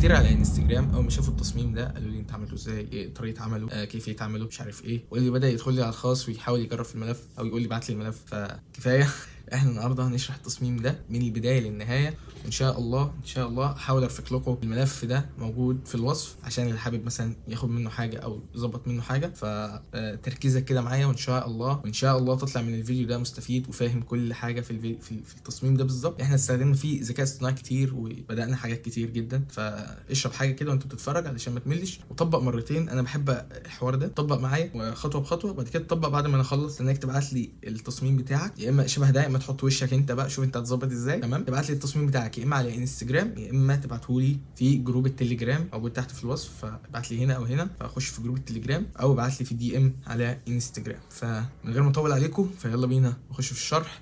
كتير على انستجرام اول ما شافوا التصميم ده قالوا لي انت عملته ازاي، ايه طريقه عمله، كيفية عمله، مش عارف ايه. واللي بدا يدخل لي على الخاص ويحاول يجرب في الملف او يقول لي ابعت لي الملف. فكفايه احنا النهارده هنشرح التصميم ده من البداية للنهايه، وان شاء الله ان شاء الله هحاول ارفق لكم الملف ده موجود في الوصف عشان اللي حابب مثلا ياخد منه حاجة او يظبط منه حاجه. فتركيزك كده معايا، وان شاء الله وان شاء الله تطلع من الفيديو ده مستفيد وفاهم كل حاجة في الفيديو في التصميم ده بالظبط. احنا استخدمنا فيه ذكاء اصطناعي كتير وبدانا حاجات كتير جدا. فاشرب حاجة كده وانت بتتفرج علشان ما تملش، وطبق مرتين. انا بحب الحوار ده، طبق معايا خطوة بخطوه، بعد كده تطبق بعد ما انا اخلص انك تبعت لي التصميم بتاعك، يا اما شبه ده يا اما تحط وشك انت بقى، شوف انت هتظبط ازاي. تمام، تبعت لي التصميم بتاعك يا اما على انستجرام يا اما تبعته لي في جروب التليجرام موجود تحت في الوصف. فابعت لي هنا او هنا، فاخش في جروب التليجرام او ابعت لي في DM على انستجرام. فمن غير ما اطول عليكم فيلا بينا نخش في الشرح.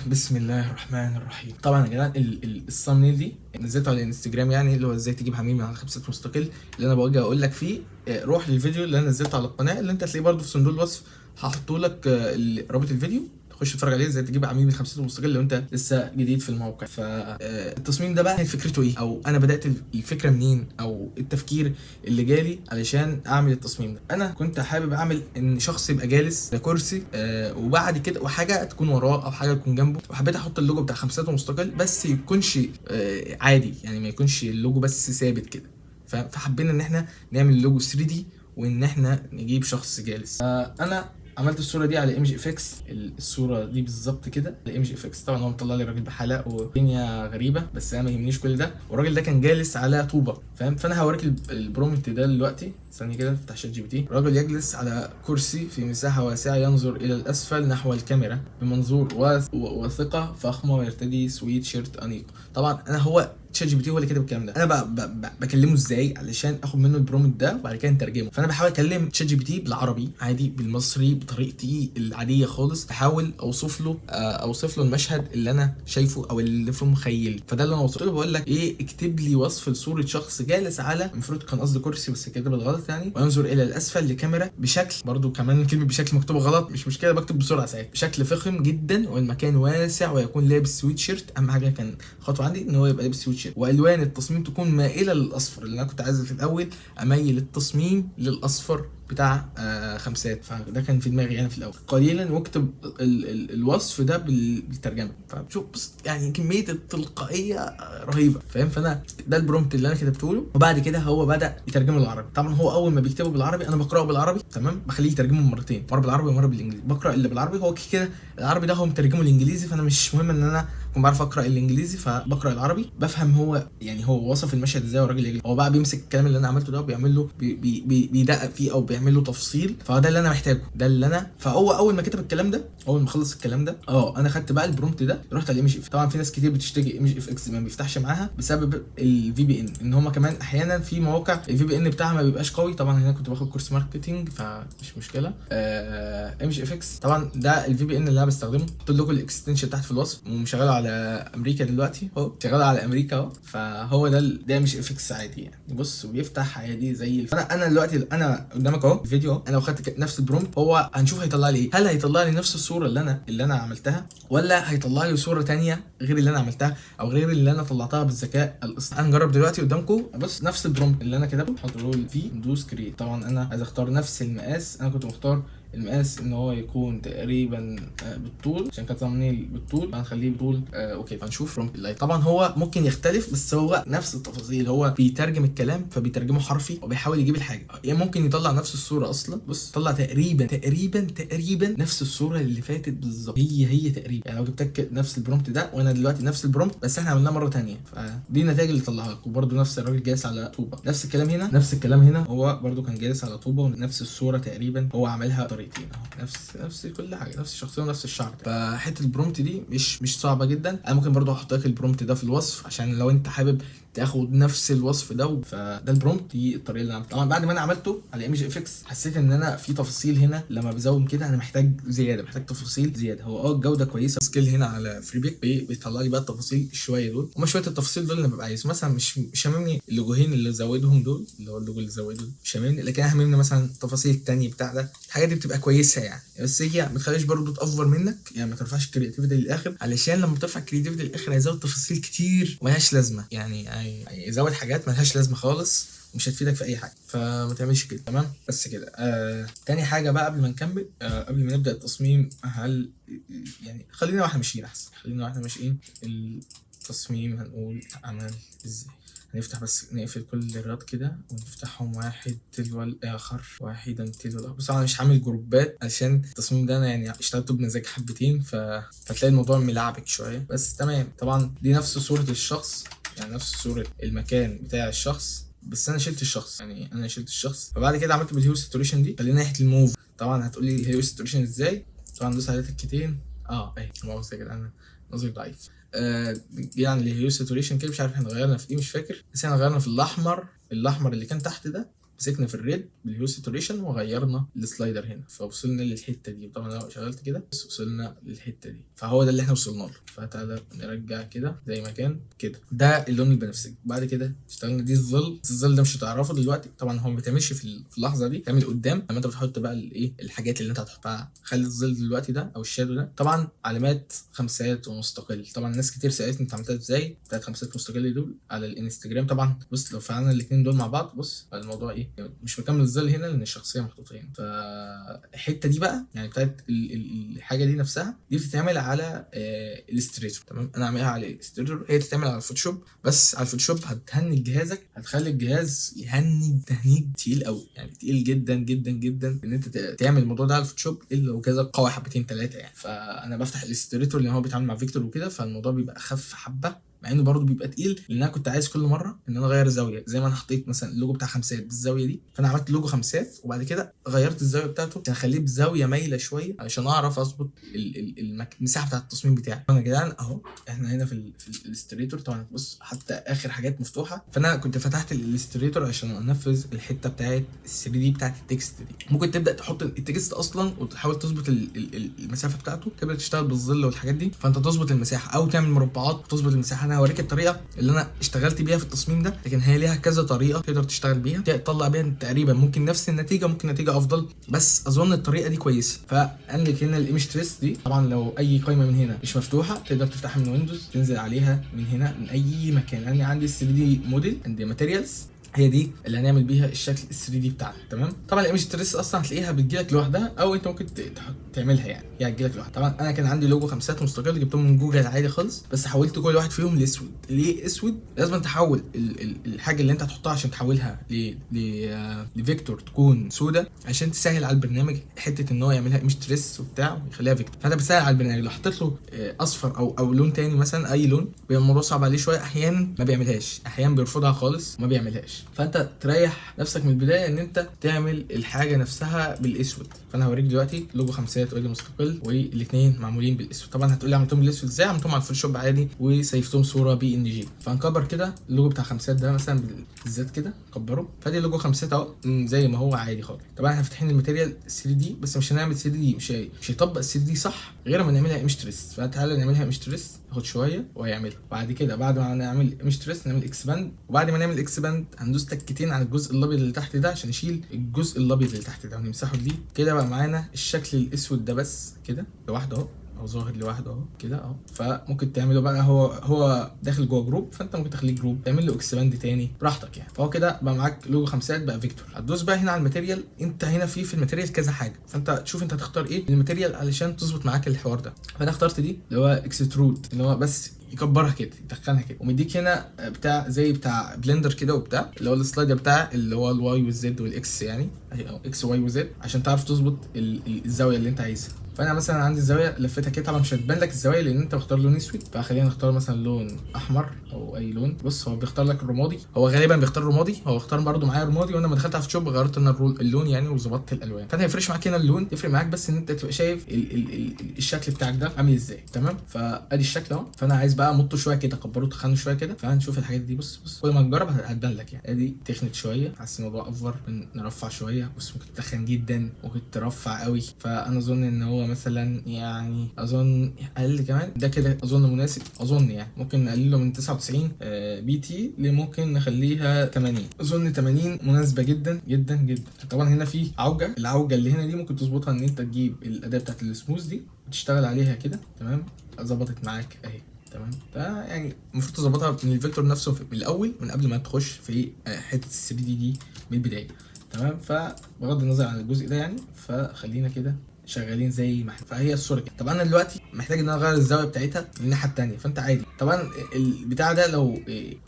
بسم الله الرحمن الرحيم. طبعا يا جدعان ال thumbnail دي نزلته على الانستجرام، يعني اللي هو ازاي تجيب عميل من على خمسات مستقل، اللي انا بوجه اقول لك فيه روح للفيديو اللي انا نزلته على القناة اللي انت هتلاقيه برده في صندوق الوصف، هحطه لك رابط الفيديو تخش تتفرج عليه ازاي تجيب عميل من خمسات مستقل لو انت لسه جديد في الموقع. فالتصميم ده بقى فكرته ايه، او انا بدات الفكرة منين، او التفكير اللي جالي علشان اعمل التصميم ده. انا كنت حابب اعمل ان شخص يبقى جالس على كرسي، وبعد كده وحاجه تكون وراه او حاجة تكون جنبه، وحبيت احط اللوجو بتاع خمسات مستقل بس يكونش عادي، يعني ما يكونش اللوجو بس ثابت كده. فحبينا ان احنا نعمل logo 3D وان احنا نجيب شخص جالس. انا عملت الصورة دي على ImageFX، الصورة دي بالظبط كده على ImageFX. طبعا هو مطلع لي راجل بحلق ودنيا غريبة، بس انا ما يهمنيش كل ده. والراجل ده كان جالس على طوبة، فاهم؟ فانا هوريك ال prompt ده دلوقتي. ثانية كده افتح ChatGPT. رجل يجلس على كرسي في مساحة واسعة، ينظر الى الاسفل نحو الكاميرا بمنظور وثقه فخمة، ويرتدي سويت شيرت انيق. طبعا انا هو ChatGPT هو اللي كتب الكلام ده، انا بكلمه ازاي علشان اخد منه ال prompt ده وبعد كده نترجمه. فانا بحاول اكلم ChatGPT بالعربي عادي، بالمصري، بطريقتي العادية خالص، بحاول اوصف له المشهد اللي انا شايفه او اللي في مخيلتي. فده اللي انا وصلت له، بقول لك ايه، اكتب لي وصف لصورة شخص جالس على، المفروض كان قصدي كرسي بس كده بالغلط يعني، وينظر الى الاسفل لكاميرا بشكل، برضو كمان كلمة بشكل مكتوبة غلط مش مشكلة، بكتب بسرعة ساعتها، بشكل فخم جدا والمكان واسع ويكون لابس سويت شيرت. اهم حاجة كان خطوة عندي ان هو يبقى لابس سويت شيرت، والوان التصميم تكون مائلة للاصفر، اللي انا كنت عايز في الاول اميل التصميم للاصفر بتاع خمسات، فده كان في دماغي يعني في الاول قليلا. واكتب ال الوصف ده بالترجمة. فشوف بص يعني كمية التلقائية رهيبة، فاهم؟ فانا ده ال prompt اللي انا كتبته له، وبعد كده هو بدا يترجمه للعربي. طبعا هو اول ما بيكتبه بالعربي انا بقراه بالعربي، تمام؟ بخليه يترجمه مرتين، مرة بالعربي ومرة بالانجليزي. بقرا اللي بالعربي، هو كده العربي ده هو مترجمة الانجليزي، فانا مش مهم ان انا اكون بعرف اقرا الانجليزي، فبقرا العربي بفهم هو يعني هو وصف المشهد ازاي. والراجل يجري هو بقى بيمسك الكلام اللي انا عملته ده وبيعمل له بي بي بي بيدقق فيه او بيعمل له تفصيل، فده اللي انا محتاجه، ده اللي انا. فهو اول ما كتب الكلام ده، اول ما خلص الكلام ده، انا خدت بقى ال prompt ده رحت على Image. طبعا في ناس كتير بتشتكي ImageFX ما بيفتحش معاها بسبب ال VPN، ان هما كمان احيانا في مواقع ال VPN بتاعها ما بيبقاش قوي. طبعا هنا كنت باخد كورس marketing فمش مشكلة. ImageFX طبعا ده ال VPN اللي انا بستخدمه، حط لكم ال extension تحت في الوصف، ومشغله على امريكا دلوقتي اهو، شغال على امريكا اهو. فهو ده ده ImageFX عادي يعني، بص وبيفتح عادي زي انا دلوقتي انا قدامك اهو الفيديو اهو، انا لو خدت نفس ال prompt هو هنشوف هيطلع لي ايه. هل هيطلع لي نفس الصورة اللي انا عملتها، ولا هيطلع لي صوره تانية غير اللي انا عملتها او غير اللي انا طلعتها بالذكاء الاصطناعي؟ هنجرب دلوقتي قدامكم. بص نفس ال prompt اللي انا كتبته، control V، ندوس create. طبعا انا عايز اختار نفس المقاس، انا كنت مختار المقاس ان هو يكون تقريبا بالطول عشان كانت thumbnail بالطول، هنخليه بالطول. Okay، هنشوف prompt اللي طبعا هو ممكن يختلف بس هو نفس التفاصيل، هو بيترجم الكلام فبيترجمه حرفي وبيحاول يجيب الحاجة، يعني ممكن يطلع نفس الصورة اصلا. بص طلع تقريبا تقريبا تقريبا نفس الصورة اللي فاتت بالظبط، هي هي تقريبا. يعني لو جبت لك نفس ال prompt ده وانا دلوقتي نفس ال prompt بس احنا عملناه مرة ثانية، فدي النتائج اللي طلعها لك. وبرده نفس الراجل جالس على طوبة، نفس الكلام هنا، نفس الكلام هنا، هو برده كان جالس على طوبة ونفس الصورة تقريبا، هو عملها طريقتين اهو، نفس كل حاجة، نفس الشخصية ونفس الشعر. فحته ال prompt دي مش صعبة جدا. انا ممكن برده احط لك ال prompt ده في الوصف عشان لو انت حابب تاخد نفس الوصف ده. فده ال prompt، دي الطريقة اللي انا عملتها. طبعا بعد ما انا عملته على ImageFX حسيت ان انا في تفاصيل هنا لما بزوم كده انا محتاج زياده، محتاج تفاصيل زياده. هو الجودة كويسه، scale هنا على Freepik بيطلع لي بقى التفاصيل شوية دول، هما شوية التفاصيل دول اللي ببقى عايز. مثلا مش هاممني اللوجوهين اللي زودهم دول، اللي هو اللوجو اللي زوده مش هاممني، لكن انا هاممني مثلا التفاصيل التانية بتاع ده. الحاجات دي بتبقى كويسة يعني، بس هي ما تخليش برضه تأفور منك يعني، ما ترفعش ال creativity للاخر، علشان لما ترفع ال creativity للاخر هيزود تفاصيل كتير وملهاش لازمه يعني، هيزود حاجات ملهاش لازمه خالص ومش هتفيدك في اي حاجه، فما تعملش كده. تمام بس كده. تاني حاجة بقى قبل ما نكمل، قبل ما نبدا التصميم، هل يعني خلينا واحنا ماشيين احسن، خلينا واحنا ماشيين التصميم هنقول عمل ازاي. هنفتح بس نقفل كل الراد كده ونفتحهم واحد تلو الاخر، واحدا تلو الاخر. بص انا مش عامل جروبات عشان التصميم ده انا يعني اشتغلته بمزاج حبتين، فتلاقي الموضوع ملعبك شوية، بس تمام. طبعا دي نفس صوره الشخص، يعني نفس صوره المكان بتاع الشخص، بس انا شلت الشخص، يعني انا شلت الشخص. فبعد كده عملت بال hue saturation دي. خلينا ناحية الموف. طبعا هتقولي hue saturation ازاي؟ طبعا دوس عليها تكتين. اهي مؤاخذة يا جدعان نظري ضعيف. يعني ال hue saturation كده مش عارف احنا غيرنا في ايه، مش فاكر، بس احنا غيرنا في الاحمر، الاحمر اللي كان تحت ده مسكنا في ال red بال hue saturation وغيرنا ال slider هنا، فوصلنا للحتة دي. طبعا لو شغلت كده بس وصلنا للحتة دي، فهو ده اللي احنا وصلنا له. فتعالى نرجع كده زي ما كان كده، ده اللون البنفسجي. بعد كده اشتغلنا دي الظل، الظل ده مش هتعرفه دلوقتي طبعا، هو ما بيتعملش في اللحظة دي، بيتعمل قدام لما انت بتحط بقى الايه الحاجات اللي انت هتحطها. خلي الظل دلوقتي ده او ال shadow ده طبعا علامات خمسات ومستقل. طبعا ناس كتير سالتني انت عملتها ازاي بتاعت خمسات مستقل دول على الانستجرام. طبعا بص لو فعلنا الاثنين دول مع بعض، بص الموضوع ايه، مش مكمل الظل هنا لان الشخصية محطوطة هنا. فالحته دي بقى يعني بتاعت الحاجة دي نفسها دي بتتعمل على Illustrator. تمام انا عاملها على Illustrator، هي بتتعمل على ال Photoshop، بس على ال Photoshop هتهنج جهازك، هتخلي الجهاز يهنج تهنيج تقيل قوي، يعني تقيل جدا جدا جدا ان انت تعمل الموضوع ده على ال Photoshop الا لو جهازك قوي حبتين ثلاثة يعني. فانا بفتح Illustrator لان هو بيتعامل مع vector وكده، فالموضوع بيبقى اخف حبه، مع انه برضه بيبقى تقيل، لان انا كنت عايز كل مرة ان انا اغير زاوية، زي ما انا حطيت مثلا اللوجو بتاع خمسات بالزاوية دي، فانا عملت لوجو خمسات وبعد كده غيرت الزاوية بتاعته عشان اخليه بزاوية مايلة شوية علشان اعرف اظبط المساحة بتاعه التصميم بتاعي. طبعا يا جدعان اهو احنا هنا في ال Illustrator. طبعا بص حتى اخر حاجات مفتوحة، فانا كنت فتحت ال Illustrator عشان انفذ الحتة بتاعه ال 3D بتاعه ال text دي. ممكن تبدا تحط ال text اصلا وتحاول تظبط المسافة بتاعته، تبدا تشتغل بالظل والحاجات دي، فانت تظبط المساحة او تعمل مربعات وتظبط المساحة. انا هوريك الطريقة اللي انا اشتغلت بيها في التصميم ده، لكن هي ليها كذا طريقه تقدر تشتغل بيها، تطلع بيها تقريبا ممكن نفس النتيجة، ممكن نتيجة افضل، بس اظن الطريقة دي كويسة. فعندك هنا ال image trace دي، طبعا لو اي قائمة من هنا مش مفتوحة تقدر تفتحها من Windows، تنزل عليها من هنا من اي مكان. انا عندي 3D model، عندي materials، هي دي اللي هنعمل بيها الشكل ال 3D بتاعنا. تمام طبعا ال image trace اصلا هتلاقيها بتجيلك لوحدها، او انت ممكن تعملها، يعني هي هتجيلك لوحدها. طبعا انا كان عندي لوجو خمسات مستقل جبتهم من جوجل عادي خالص، بس حولت كل واحد فيهم لاسود. ليه اسود؟ لازم تحول الحاجة اللي انت هتحطها عشان تحولها ل vector تكون سودا، عشان تسهل على البرنامج حتة ان هو يعملها image trace وبتاع ويخليها vector. فانت بتسهل على البرنامج. لو حطيت له اصفر او لون تاني مثلا، اي لون، بيبقى الموضوع صعب عليه شوية، احيانا ما بيعملهاش، احيانا بيرفضها خالص وما بيعملهاش. فانت تريح نفسك من البداية ان انت تعمل الحاجة نفسها بالاسود. فانا هوريك دلوقتي لوجو خمسات وادي مستقل، والاثنين معمولين بالاسود. طبعا هتقولي عملتهم بالاسود ازاي؟ عملتهم على ال Photoshop عادي وسيفتهم صوره PNG. فهنكبر كده اللوجو بتاع خمسات ده مثلا بالذات كده، كبره. فادي لوجو خمسات اهو زي ما هو عادي خالص. طبعا احنا فاتحين ال material 3D، بس مش هنعمل 3D، مش هيطبق 3D صح غير ما نعملها image trace. فتعالى نعملها image trace، ياخد شوية وهيعملها. بعد كده بعد ما نعمل image trace نعمل expand، وبعد ما نعمل expand هندوس تكتين على الجزء الابيض اللي تحت ده عشان نشيل الجزء الابيض اللي تحت ده ونمسحه delete كده. بقى معانا الشكل الاسود ده بس كده لوحده اهو، او ظاهر لوحده اهو كده اهو. فممكن تعمله بقى هو داخل جوه group، فانت ممكن تخليه group، تعمل له expand تاني براحتك يعني. فهو كده بقى معاك لوجو خمسات بقى vector. هتدوس بقى هنا على ال material. انت هنا في ال material كذا حاجة، فانت تشوف انت هتختار ايه ال material علشان تظبط معاك الحوار ده. فانا اخترت دي اللي هو extrude، اللي هو بس يكبرها كده يتخنها كده، ومديك هنا بتاع زي بتاع Blender كده وبتاع اللي هو ال slider بتاع اللي هو ال Y وال Z وال X، يعني X Y و Z، عشان تعرف تظبط الزاوية اللي انت عايزها. فانا مثلا عندي الزاوية لفتها كده، طبعا مش هتبان لك الزوايا لان انت مختار لون اسود، فخلينا نختار مثلا لون احمر او اي لون. بص هو بيختار لك الرمادي، هو غالبا بيختار رمادي، هو اختار برده معايا رمادي، وانا لما دخلت على Photoshop غيرت انا اللون يعني وظبطت الالوان. فانت هيفرقش معاك هنا اللون، يفرق معاك بس ان انت تبقى شايف ال ال ال الشكل بتاعك ده عامل ازاي. تمام، فادي الشكل اهو. فانا عايز بقى بقى مطوا شوية كده، كبروا تخنوا شوية كده. فهنشوف الحاجات دي. بص بص، كل ما تجرب هتبان لك يعني. ادي تخنت شويه، حاسس الموضوع over، نرفع شويه. بص ممكن تتخن جدا، ممكن ترفع قوي. فانا اظن ان هو مثلا يعني اظن اقل كمان، ده كده اظن مناسب، اظن يعني ممكن نقلله من 99 PT لممكن نخليها 80. اظن 80 مناسبة جدا جدا جدا. طبعا هنا في عوجه، العوجه اللي هنا دي ممكن تظبطها ان انت تجيب الاداة بتاعت السموث دي وتشتغل عليها كده، تمام، ظبطت معاك اهي، تمام. ده يعني المفروض تظبطها من ال vector نفسه من الاول، من قبل ما تخش في حتة ال 3D دي من البداية، تمام. فبغض النظر عن الجزء ده يعني، فخلينا كده شغالين زي ما احنا. فهي الصورة كده. طب انا دلوقتي محتاج ان انا اغير الزاوية بتاعتها للناحيه الثانية، فانت عادي طبعا البتاع ده لو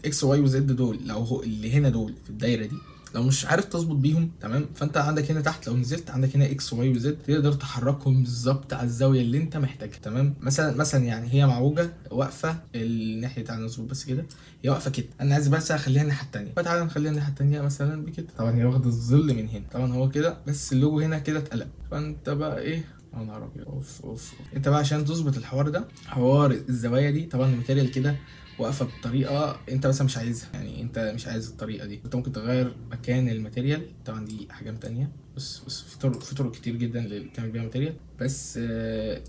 اكس واي وزد دول، لو هو اللي هنا دول في الدايرة دي، لو مش عارف تظبط بيهم، تمام، فانت عندك هنا تحت لو نزلت عندك هنا اكس واي وزد، تقدر تحركهم بالظبط على الزاوية اللي انت محتاجها، تمام. مثلا يعني هي معوجة واقفة الناحية، تعالى نظبط بس كده، هي واقفة كده، انا عايز بس اخليها الناحية الثانية، فتعالى نخليها الناحية الثانية مثلا بكده. طبعا هي واخده الظل من هنا، طبعا هو كده، بس اللوجو هنا كده اتقلب. فانت بقى ايه، يا نهار ابيض، اوف اوف اوف. انت بقى عشان تظبط الحوار ده، حوار الزوايا دي، طبعا ال material كده واقفة بطريقة انت مثلا مش عايزها، يعني انت مش عايز الطريقة دي، انت ممكن تغير مكان ال material. طبعا دي احجام تانية، بس في طرق كتير جدا اللي تعمل بيها material، بس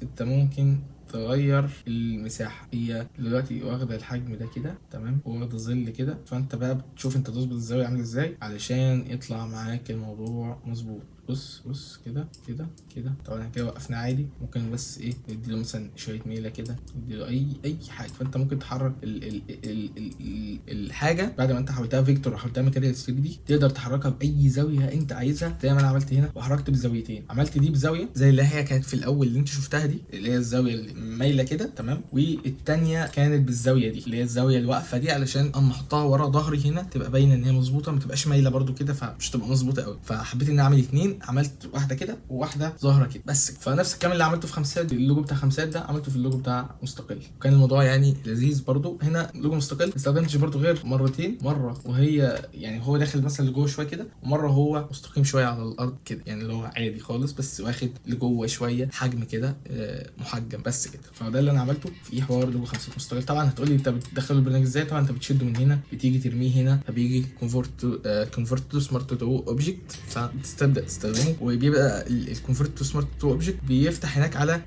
انت ممكن تغير المساحة. هي دلوقتي واخده الحجم ده كده، تمام، واخده ظل كده، فانت بقى بتشوف انت تظبط الزاوية عامله ازاي علشان يطلع معاك الموضوع مظبوط. بص بص كده كده كده. طبعا احنا كده وقفنا عادي، ممكن بس ايه نديله مثلا شوية ميله كده، نديله اي حاجة. فانت ممكن تحرك ال ال ال ال ال الحاجة بعد ما انت حولتها vector وحولتها material 3D، تقدر تحركها باي زاوية انت عايزها، زي ما انا عملت هنا وحركت بزاويتين. عملت دي بزاوية زي اللي هي كانت في الاول اللي انت شفتها دي، اللي هي الزاوية اللي مايلة كده، تمام، والتانية كانت بالزاوية دي اللي هي الزاوية الواقفه دي، علشان اما احطها ورا ظهري هنا تبقى باينة ان هي مظبوطة، ما تبقاش مايلة برده كده، فمش تبقى مظبوطة قوي. فحبيت ان اعمل اتنين، عملت واحدة كده وواحدة ظاهره كده بس. فنفس الكلام اللي عملته في خمسات، اللوجو بتاع خمسات ده عملته في اللوجو بتاع مستقل، وكان الموضوع يعني لذيذ برده. هنا لوجو مستقل ما استخدمتش برده غير مرتين، مرة وهي يعني هو داخل مثلا لجوه شوية كده، ومرة هو مستقيم شوية على الارض كده، يعني اللي هو عادي خالص بس واخد لجوه شوية حجم كده، محجم بس كده. فده اللي انا عملته في حوار لوجو خمسات مستقل. طبعا هتقولي انت بتدخله البرنامج ازاي؟ طبعا انت بتشده من هنا، بتيجي ترميه هنا، فبيجي convert to smart to object، فبتبدا تستخدمه، وبيبقى ال convert to smart to object بيفتح هناك على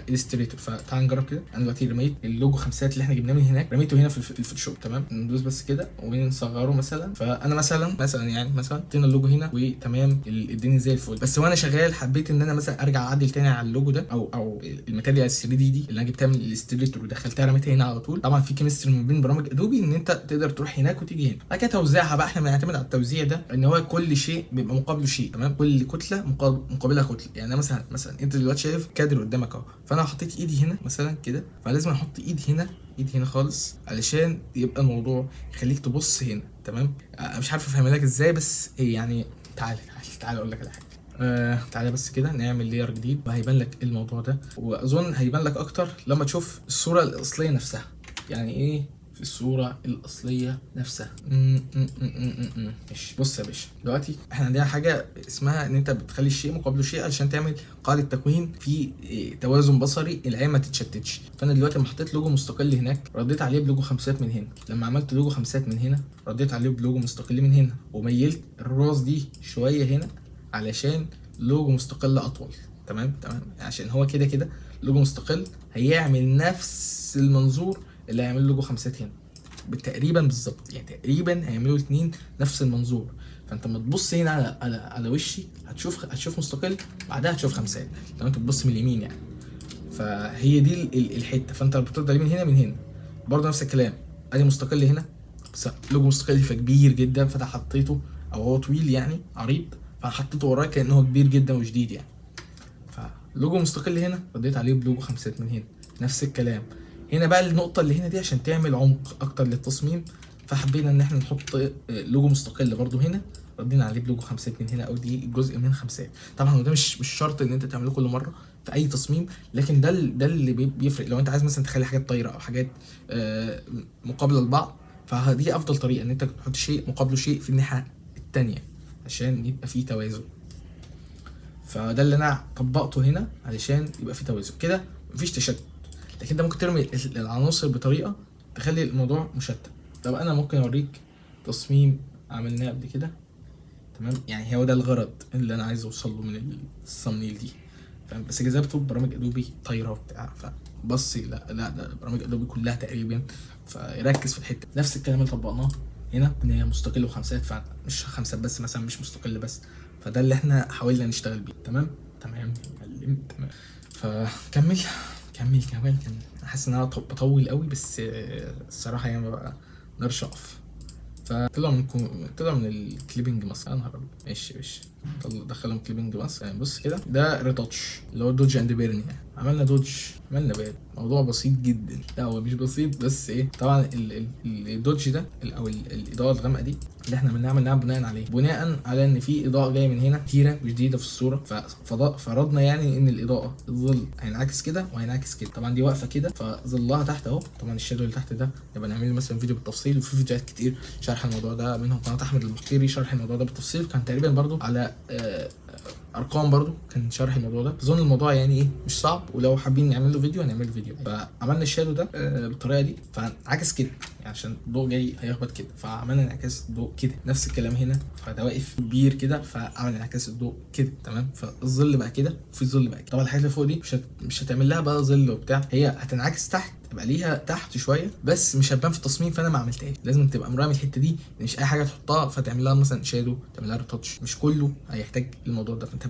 Illustrator. فتعال نجرب كده. انا دلوقتي رميت اللوجو خمسات اللي احنا جبناه من هناك، رميته هنا في ال Photoshop، تمام. ندوس بس كده ونصغره مثلا. فانا مثلا يعني مثلا حطينا اللوجو هنا وتمام، الدنيا زي الفل. بس وانا شغال حبيت ان انا مثلا ارجع اعدل تاني على اللوجو ده او ال material 3D دي اللي انا جبتها من ال Illustrator ودخلتها رميتها هنا على طول. طبعا في chemistry من بين برامج Adobe ان انت تقدر تروح هناك وتيجي هنا. بعد كده توزيعها بقى، احنا بنعتمد على التوزيع ده ان هو كل شيء بيبقى مقابله شيء، تمام، كل كتلة مقابلها كتلة. يعني مثلا انت دلوقتي شايف كادر قدامك اهو، فانا حطيت ايدي هنا مثلا كده، فلازم احط ايدي هنا، ايدي هنا خالص، علشان يبقى الموضوع يخليك تبص هنا، تمام. مش عارف افهمها لك ازاي، بس إيه يعني، تعالى تعالى تعالى اقول لك على حاجة. تعالى بس كده نعمل layer جديد وهيبان لك الموضوع ده، واظن هيبان لك اكتر لما تشوف الصورة الاصلية نفسها. يعني ايه في الصورة الأصلية نفسها؟ ماشي. بص يا باشا، دلوقتي احنا عندنا حاجة اسمها إن أنت بتخلي الشيء مقابله شيء علشان تعمل قاعدة تكوين في توازن بصري، العين ما تتشتتش. فأنا دلوقتي لما حطيت لوجو مستقل هناك رديت عليه بلوجو خمسات من هنا، لما عملت لوجو خمسات من هنا رديت عليه بلوجو مستقل من هنا، وميلت الراس دي شوية هنا علشان لوجو مستقل أطول، تمام تمام، عشان هو كده كده لوجو مستقل هيعمل نفس المنظور اللي هيعمل لوجو خمسات هنا تقريبا بالظبط، يعني تقريبا هيعملوا الاثنين نفس المنظور. فانت لما تبص هنا على وشي هتشوف مستقل، بعدها هتشوف خمسات لو انت بتبص من اليمين يعني. فهي دي الحتة. فانت بترد عليه من هنا، من هنا برضه نفس الكلام، ادي مستقل هنا بس لوجو مستقل فكبير جدا، فانا حطيته او هو طويل يعني عريض، فحطيته وراه كانه هو كبير جدا وشديد يعني. فلوجو مستقل هنا رديت عليه بلوجو خمسات من هنا، نفس الكلام هنا. بقى النقطة اللي هنا دي عشان تعمل عمق أكتر للتصميم، فحبينا إن احنا نحط لوجو مستقل برضو هنا، ردينا عليه بلوجو خمسات من هنا، أو دي جزء من خمسات. طبعا هو ده مش شرط إن أنت تعمله كل مرة في أي تصميم، لكن ده اللي بيفرق. لو أنت عايز مثلا تخلي حاجات طايرة أو حاجات مقابلة لبعض، فدي أفضل طريقة إن أنت تحط شيء مقابله شيء في الناحية التانية عشان يبقى فيه توازن. فده اللي أنا طبقته هنا علشان يبقى فيه توازن كده، مفيش تشتت. لكن انت ممكن ترمي العناصر بطريقة تخلي الموضوع مشتت. طب انا ممكن اوريك تصميم عملناه قبل كده، تمام؟ يعني هو ده الغرض اللي انا عايز اوصل له من ال thumbnail دي، فاهم؟ بس جذبته ببرامج ادوبي طايره وبتاع، فبص لا لا، ده برامج ادوبي كلها تقريبا، فركز في الحتة. نفس الكلام اللي طبقناه هنا ان هي مستقل وخمسات، فمش خمسات بس مثلا، مش مستقل بس، فده اللي احنا حاولنا نشتغل بيه. تمام تمام يا معلم، تمام. فكمل كمل كمل كمل. انا حاسس ان انا بطول قوي، بس الصراحة يعني ما بقدرش اقف. فطلع من طلع من ال clipping mask، يا نهار ابيض. ماشي ماشي، طلع دخلهم clipping mask. يعني بص كده، ده retouch اللي هو dodge and burn، يعني عملنا dodge عملنا burn، موضوع بسيط جدا. لا هو مش بسيط، بس ايه، طبعا ال dodge ده او الاضاءة الغامقه دي اللي احنا بنعمل بناء عليه، بناء على ان في اضاءه جاية من هنا كتيرة وجديدة في الصورة، ففرضنا يعني ان الاضاءة الظل هينعكس كده وهينعكس كده. طبعا دي واقفة كده فظلها تحت اهو. طبعا ال shadow اللي تحت ده نبقى نعمل مثلا فيديو بالتفصيل، وفي فيديوهات كتير شرح الموضوع ده، منهم قناة احمد البحيري شرح الموضوع ده بالتفصيل، كان تقريبا برضو على ارقام برضو كان شرح الموضوع ده. اظن الموضوع يعني ايه مش صعب، ولو حابين نعمل له فيديو هنعمل له فيديو. فعملنا ال shadow ده بالطريقة دي، فعكس كده يعني عشان الضوء جاي هيخبط كده، فعملنا انعكاس الضوء كده. نفس الكلام هنا، فده واقف كبير كده، فعمل انعكاس الضوء كده، تمام. فالظل بقى كده وفي ظل بقى كده. طبعا الحاجات اللي فوق دي مش هتعمل لها بقى ظل وبتاع، هي هتنعكس تحت، يبقى ليها تحت شوية بس مش هتبان في التصميم، فانا ما عملتهاش. لازم تبقى مراعي الحتة دي، مش اي حاجة تحطها فتعمل لها مثلا shadow، تعمل لها retouch، مش كله هيحتاج الموضوع ده. فانت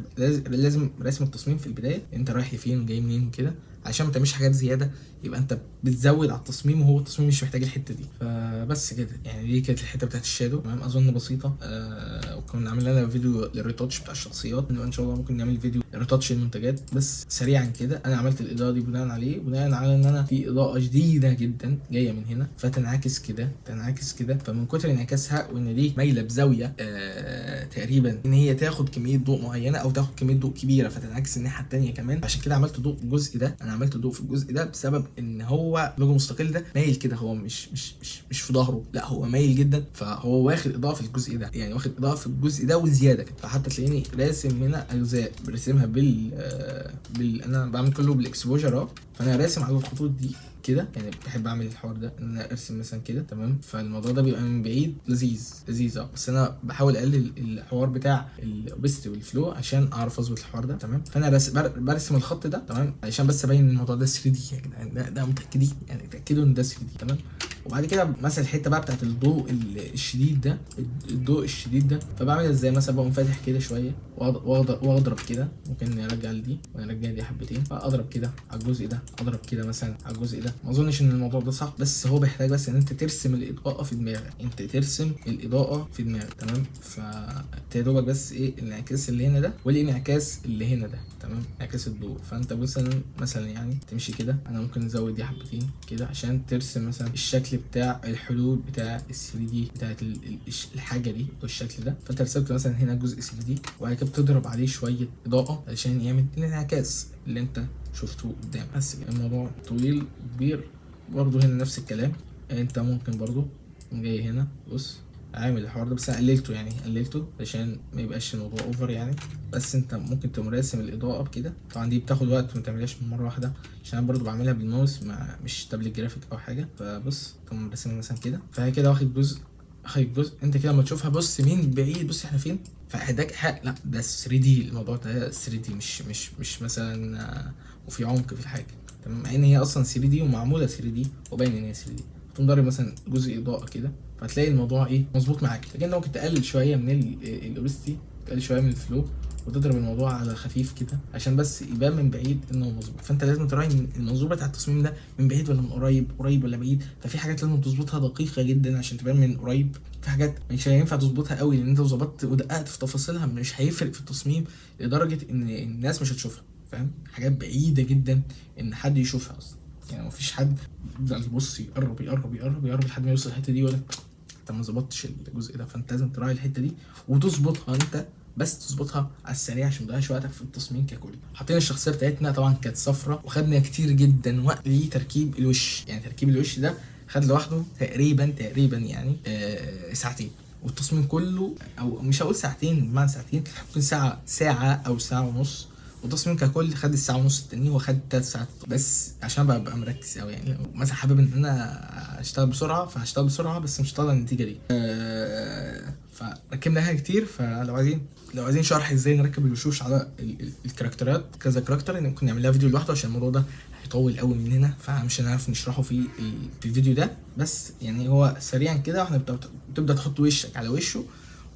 لازم رسم التصميم في البداية، انت رايح لفين وجاي منين كده، عشان ما تعملش حاجات زيادة يبقى انت بتزود على التصميم وهو التصميم مش محتاج الحتة دي. فبس كده يعني، دي كانت الحتة بتاعت ال shadow، تمام، اظن بسيطة. وكنا عاملين لنا فيديو لل retouch بتاع الشخصيات، ان شاء الله ممكن نعمل فيديو retouch المنتجات. بس سريعا كده، انا عملت الاضاءة دي بناء عليه، بناء على ان انا في اضاءه شديدة جدا جاية من هنا، فتنعكس كده تنعكس كده، فمن كتر انعكاسها وان دي مايلة بزاوية تقريبا ان هي تاخد كمية ضوء معينة او تاخد كمية ضوء كبيرة، فتنعكس الناحية الثانية كمان. عشان كده عملت ضوء في الجزء ده، انا عملت ضوء في الجزء ده بسبب ان هو لوجو مستقل ده مايل كده، هو مش في ظهره، لا هو مايل جدا، فهو واخد اضاءه في الجزء ده، يعني واخد اضاءه في الجزء ده وزيادة كده. فحتى تلاقيني راسم هنا اجزاء برسمها بال انا بعمل كله بال exposure اهو، فانا راسم على الخطوط دي كده، يعني بحب اعمل الحوار ده ان انا ارسم مثلا كده، تمام. فالموضوع ده بيبقى من بعيد لذيذ لذيذ اه، بس انا بحاول اقلل الحوار بتاع ال opacity وال flow عشان اعرف اظبط الحوار ده، تمام. فانا برسم الخط ده، تمام، عشان بس ابين الموضوع ده 3D يا جدعان، ده متاكدين يعني، اتاكدوا ان ده 3D، تمام. وبعد كده مثلا الحتة بقى بتاعت الضوء الشديد ده، الضوء الشديد ده، فبعمل ازاي؟ مثلا بقوم فاتح كده شوية واضرب كده، ممكن نرجع لدي ونرجع دي حبتين، فاضرب كده على الجزء ده، اضرب كده مثلا على الجزء ده. ما اظنش ان الموضوع ده صح، بس هو بيحتاج بس ان انت ترسم الاضاءة في دماغك، انت ترسم الاضاءة في دماغك، تمام. فتدوبك بس ايه الانعكاس اللي هنا ده والانعكاس اللي هنا ده، تمام، انعكاس الضوء. فانت مثلا يعني تمشي كده، انا ممكن ازود دي حبتين كده عشان ترسم مثلا الشكل بتاع الحدود بتاع ال 3D بتاعت الحاجة دي والشكل ده. فانت رسمت مثلا هنا جزء 3D، وبعد كده بتضرب عليه شوية اضاءه علشان يعمل الانعكاس اللي انت شفته قدام. بس كده. الموضوع طويل وكبير. برضه هنا نفس الكلام، انت ممكن برضه جاي هنا بص عامل الحوار ده، بس انا قللته، يعني قللته عشان ما يبقاش الموضوع over يعني. بس انت ممكن تقوم راسم الاضاءة بكده، طبعا دي بتاخد وقت وما تعملهاش من مرة واحدة، عشان انا برضو بعملها بالماوس مع مش tablet graphic او حاجة. فبص تقوم راسمها مثلا كده، فهي كده واخد جزء، واخد جزء. انت كده لما تشوفها بص من بعيد، بص احنا فين، فهداك حق. لا ده 3D، الموضوع ده 3D، مش مثلا وفي عمق في الحاجة، تمام، مع ان هي اصلا 3D ومعموله 3D وباين ان هي 3D. تقوم ضارب مثلا جزء اضاءه كده، فهتلاقي الموضوع ايه مظبوط معاك. لكن انت ممكن تقلل شوية من ال opacity، تقلل شوية من ال flow، وتضرب الموضوع على خفيف كده عشان بس يبان من بعيد انه مظبوط. فانت لازم تراعي إن المنظور بتاع التصميم ده من بعيد ولا من قريب، قريب ولا بعيد. ففي حاجات لازم تظبطها دقيقة جدا عشان تبان من قريب، في حاجات مش هينفع تظبطها قوي، لان انت لو ظبطت ودققت في تفاصيلها مش هيفرق في التصميم لدرجة ان الناس مش هتشوفها، فاهم؟ حاجات بعيدة جدا ان حد يشوفها اصلا، يعني مفيش حد يفضل يبص يقرب يقرب يقرب يقرب لحد ما يوصل الحتة دي، ولا انت ما ظبطتش الجزء ده. فانت لازم تراعي الحتة دي وتظبطها انت، بس تظبطها على السريع عشان ما تضيعش وقتك في التصميم ككل. حطينا الشخصية بتاعتنا، طبعا كانت صفرة، وخدنا كتير جدا وقت لتركيب الوش، يعني تركيب الوش ده خد لوحده تقريبا يعني ساعتين، والتصميم كله، او مش هقول ساعتين بمعنى ساعتين، ممكن ساعة او ساعة ونص. والتصميم ككل خد الساعة ونص التانيين، وخد 3 ساعات بس عشان ببقى مركز قوي. يعني لو مثلا حابب ان انا اشتغل بسرعة فهشتغل بسرعه، بس مش هطلع النتيجة دي. فركبنا حاجات كتير. فلو عايزين شرح ازاي نركب الوشوش على ال characterات، كذا character، ممكن نعمل لها فيديو لوحده، عشان الموضوع ده هيطول قوي مننا، فمش هنعرف نشرحه في الفيديو ده. بس يعني هو سريعا كده، احنا بتبدا تحط وشك على وشه،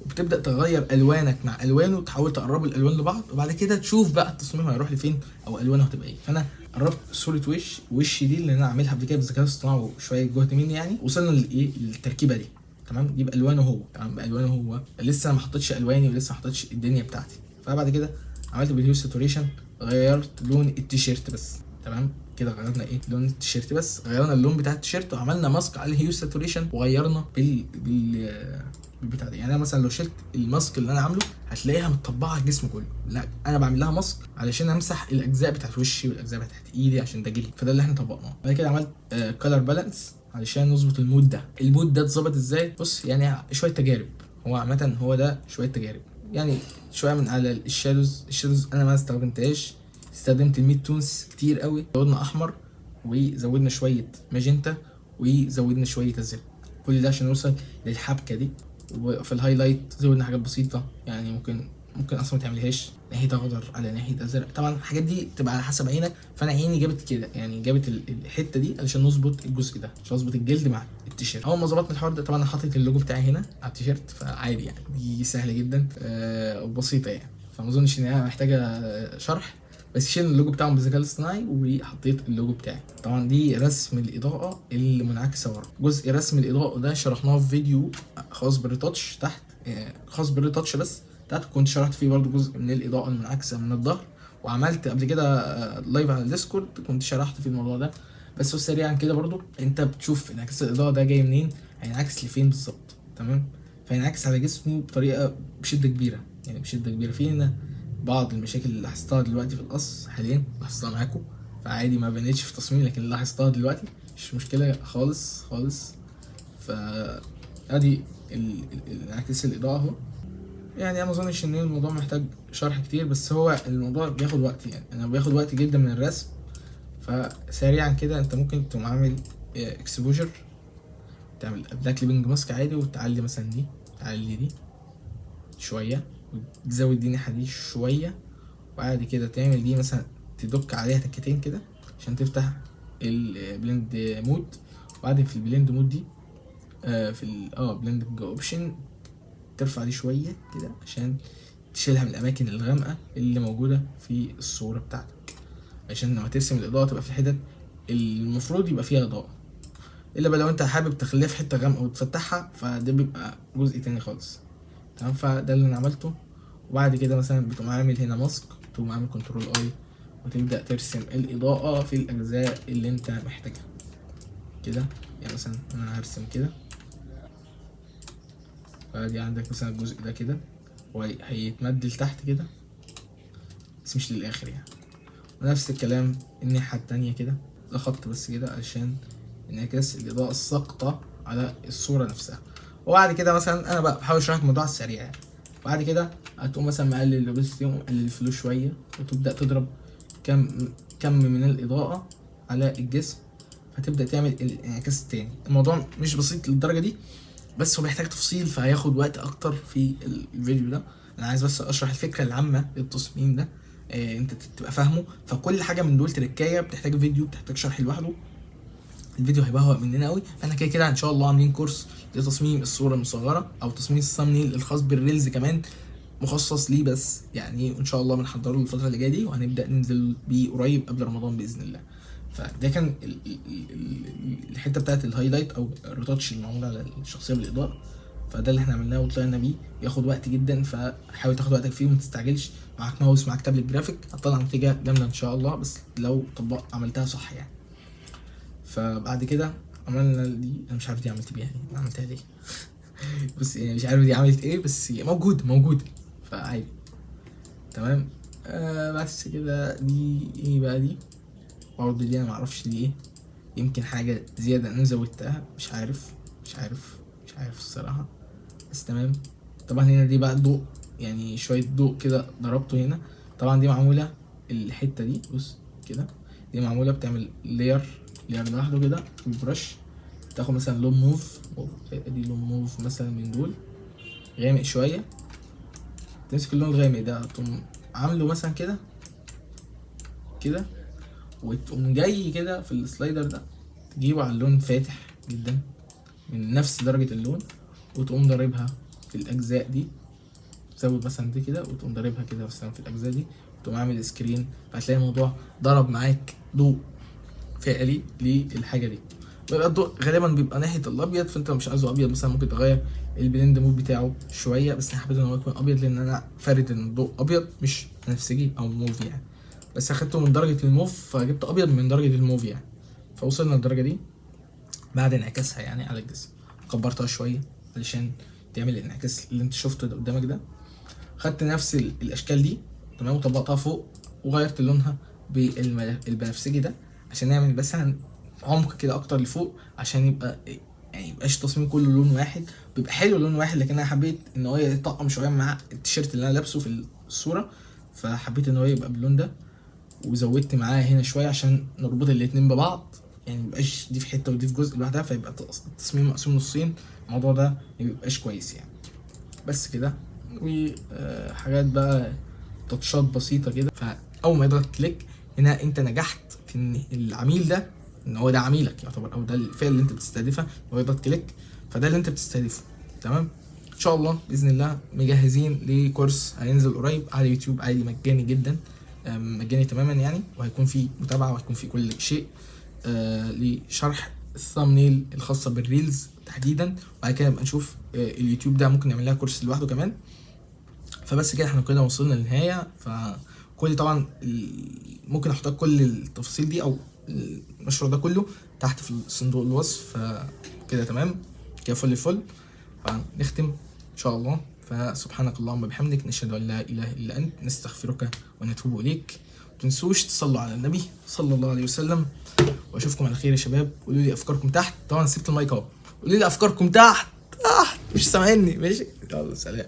وبتبدا تغير الوانك مع الوانه، وتحاول تقربوا الالوان لبعض، وبعد كده تشوف بقى التصميم هيروح لفين او الوانه هتبقى ايه. فانا قربت صوره وش وشي دي اللي انا عاملها قبل كده بالذكاء الاصطناعي وشوية جهد مني، يعني وصلنا لايه؟ للتركيبه دي، تمام؟ دي بالوانه هو، تمام؟ بالوانه هو، لسه ما حطيتش الواني ولسه ما حطيتش الدنيا بتاعتي. فبعد كده عملت بال hue saturation، غيرت لون التيشيرت بس، تمام كده؟ غيرنا ايه؟ لون التيشيرت بس، غيرنا اللون بتاع التيشيرت وعملنا mask على ال hue saturation وغيرنا بالبتاع ده. يعني انا مثلا لو شلت ال mask اللي انا عامله هتلاقيها متطبعه على الجسم كله. لا، انا بعمل لها mask علشان امسح الاجزاء بتاعت وشي والاجزاء بتاعت ايدي عشان ده جلد. فده اللي احنا طبقناه. بعد كده عملت color balance علشان نظبط ال mood ده. ال mood ده اتظبط ازاي؟ بص، يعني شوية تجارب، هو عامة هو ده شوية تجارب، يعني شوية من على ال shadows. ال shadows انا ما استخدمتهاش، استخدمت ال midtones كتير قوي. زودنا احمر وزودنا شوية ماجنتا وزودنا شوية ازرق، كل ده عشان نوصل للحبكه دي. وفي ال highlight زودنا حاجات بسيطه، يعني ممكن اصلا ما تعملهاش، ناحية اخضر على ناحية ازرق. طبعا الحاجات دي تبقى على حسب عينك، فانا عيني جابت كده، يعني جابت الحتة دي علشان نظبط الجزء ده، عشان نظبط الجلد مع التيشيرت. اول ما ظبطنا الحوار ده، طبعا انا حاطط اللوجو بتاعي هنا على التيشيرت، فعادي يعني دي سهلة جدا وبسيطة يعني، فما اظنش ان هي محتاجه شرح. بس شيلنا اللوجو بتاعهم بالذكاء الاصطناعي وحطيت اللوجو بتاعي. طبعا دي رسم الاضاءة اللي منعكسه ورا. جزء رسم الاضاءة ده شرحناه في فيديو خاص بال retouch تحت، خاص بال retouch بس تحت، كنت شرحت فيه برضو جزء من الاضاءة المنعكسه من الظهر. وعملت قبل كده live على ال Discord كنت شرحت فيه الموضوع ده. بس هو سريعا كده برضو، انت بتشوف انعكاس الاضاءة ده جاي منين، هينعكس لفين بالظبط، تمام؟ فينعكس على جسمه بطريقة بشده كبيره، يعني بشده كبيره. في هنا بعض المشاكل اللي لاحظتها دلوقتي في القص حاليا، لاحظتها معاكم، فعادي ما بانتش في التصميم، لكن لاحظتها دلوقتي، مش مشكلة خالص خالص. ف ادي انعكاس الاضاءة اهو. يعني انا ما اظنش ان الموضوع محتاج شرح كتير، بس هو الموضوع بياخد وقت، يعني انا بياخد وقت جدا من الرسم. فسريعا كده انت ممكن تقوم عامل exposure، تعمل قبلها clipping mask عادي، وتعلي مثلا دي، تعلي دي شويه، وتزود دي ناحية دي شويه، وبعد كده تعمل دي مثلا تدك عليها تكتين كده عشان تفتح ال blend mode. وبعدين في ال blend mode دي في ال blend option ترفع دي شوية كده عشان تشيلها من الاماكن الغامقه اللي موجودة في الصورة بتاعتك، عشان لما ترسم الاضاءة تبقى في الحتت المفروض يبقى فيها اضاءه. الا بقى لو انت حابب تخليها في حتة غامقه وتفتحها، فده بيبقى جزء تاني خالص، تمام؟ فده اللي انا عملته. وبعد كده مثلا بتقوم عامل هنا mask، تقوم عامل control I، وتبدا ترسم الاضاءة في الاجزاء اللي انت محتاجها كده. يعني مثلا انا هرسم كده، فدي عندك مثلا الجزء ده كده وهيتمد لتحت كده، بس مش للاخر يعني. ونفس الكلام الناحية التانية كده. ده خط بس كده عشان انعكاس الإضاءة الساقطة على الصورة نفسها. وبعد كده مثلا أنا بقى بحاول أشرح لك الموضوع السريع يعني. بعد كده هتقوم مثلا مقلل ال opacity ومقلل ال flow شوية، وتبدأ تضرب كم من الإضاءة على الجسم، فتبدأ تعمل الانعكاس التاني. الموضوع مش بسيط للدرجة دي، بس هو محتاج تفصيل، فهياخد وقت أكتر في الفيديو ده. أنا عايز بس أشرح الفكرة العامة للتصميم ده، انت تبقى فاهمه. فكل حاجة من دول تركايه بتحتاج فيديو، بتحتاج شرح لوحده. الفيديو هيبهوأ مننا قوي. احنا كده كده ان شاء الله عاملين كورس لتصميم الصورة المصغرة او تصميم ال thumbnail الخاص بال reels كمان، مخصص ليه بس يعني، ان شاء الله بنحضره الفترة اللي جاية دي، وهنبدا ننزل بيه قريب قبل رمضان باذن الله. فده كان الحتة بتاعت ال highlight او ال retouch المعمول على الشخصية بالاضاءه. فده اللي احنا عملناه وطلعنا بيه. ياخد وقت جدا، فحاول تاخد وقتك فيه وما تستعجلش. معاك ماوس، معاك tablet graphic، هتطلع نتيجة جامدة ان شاء الله، بس لو طبقت عملتها صح يعني. فبعد كده عملنا دي، انا مش عارف دي عملت بيها ايه، انا عملتها ليه بس يعني مش عارف دي عملت ايه، بس موجود موجود فعادي، تمام؟ بس كده. دي ايه بقى؟ دي برضه دي انا معرفش دي ايه، يمكن حاجة زيادة انا زودتها، مش عارف مش عارف مش عارف الصراحة، بس تمام. طبعا هنا دي بقى ضوء، يعني شوية ضوء كده ضربته هنا. طبعا دي معمولة الحتة دي. بص كده، دي معمولة بتعمل layer layer لوحده كده بال brush، تاخد مثلا لون موف، ادي لون موف مثلا من دول غامق شويه، تمسك اللون الغامق ده تقوم عامله مثلا كده كده، وتقوم جاي كده في ال slider ده تجيبه على اللون فاتح جدا من نفس درجة اللون، وتقوم ضاربها في الأجزاء دي. تزود مثلا دي كده وتقوم ضاربها كده مثلا في الأجزاء دي، وتقوم عامل screen، فهتلاقي الموضوع ضرب معاك ضوء فعلي للحاجة دي. بيبقى الضوء غالبا بيبقى ناحية الأبيض، فأنت لو مش عايزه أبيض مثلا ممكن تغير ال blend mode بتاعه شوية، بس أنا حبيت إن هو يكون أبيض لأن أنا فارد إن الضوء أبيض مش بنفسجي أو موف يعني، بس أخدته من درجة الموف فجبت أبيض من درجة الموف يعني. فوصلنا للدرجة دي بعد انعكاسها يعني على الجسم، كبرتها شوية علشان تعمل الانعكاس اللي انت شفته ده قدامك ده. خدت نفس الاشكال دي تمام وطبقتها فوق وغيرت لونها بالبنفسجي ده عشان نعمل بس عمق كده اكتر لفوق، عشان يبقى يعني ميبقاش التصميم كله لون واحد. بيبقى حلو لون واحد، لكن انا حبيت ان هو يطقم شوية مع التيشيرت اللي انا لابسه في الصوره، فحبيت ان هو يبقى باللون ده، وزودت معاه هنا شوية عشان نربط الاتنين ببعض، يعني ميبقاش دي في حتة ودي في جزء لوحدها، فيبقى التصميم مقسوم نصين. الموضوع ده ميبقاش كويس يعني. بس كده، وحاجات بقى touch ات بسيطة كده. فاول ما يضغط click هنا انت نجحت في ان العميل ده، ان هو ده عميلك يعتبر، او ده الفئة اللي انت بتستهدفها، هو يضغط click، فده اللي انت بتستهدفه. تمام، ان شاء الله باذن الله مجهزين لكورس هينزل قريب على اليوتيوب عادي، مجاني جدا، مجاني تماما يعني، وهيكون فيه متابعه وهيكون فيه كل شيء لشرح ال thumbnail الخاصة بال reels تحديدا. وبعد كده نبقى نشوف اليوتيوب ده ممكن نعمل لها كورس لوحده كمان. فبس كده احنا كده وصلنا للنهايه. فكل طبعا ممكن احط كل التفاصيل دي او المشروع ده كله تحت في صندوق الوصف. فكده تمام كده، فل الفل. فنختم ان شاء الله. فسبحانك اللهم وبحمدك، نشهد ان لا اله الا انت، نستغفرك ونتوب اليك. متنسوش تصلوا على النبي صلى الله عليه وسلم، واشوفكم على خير يا شباب. قولوا لي افكاركم تحت، طبعا سبت المايك اهو، قولوا لي افكاركم تحت تحت، مش سامعيني؟ ماشي، يلا سلام.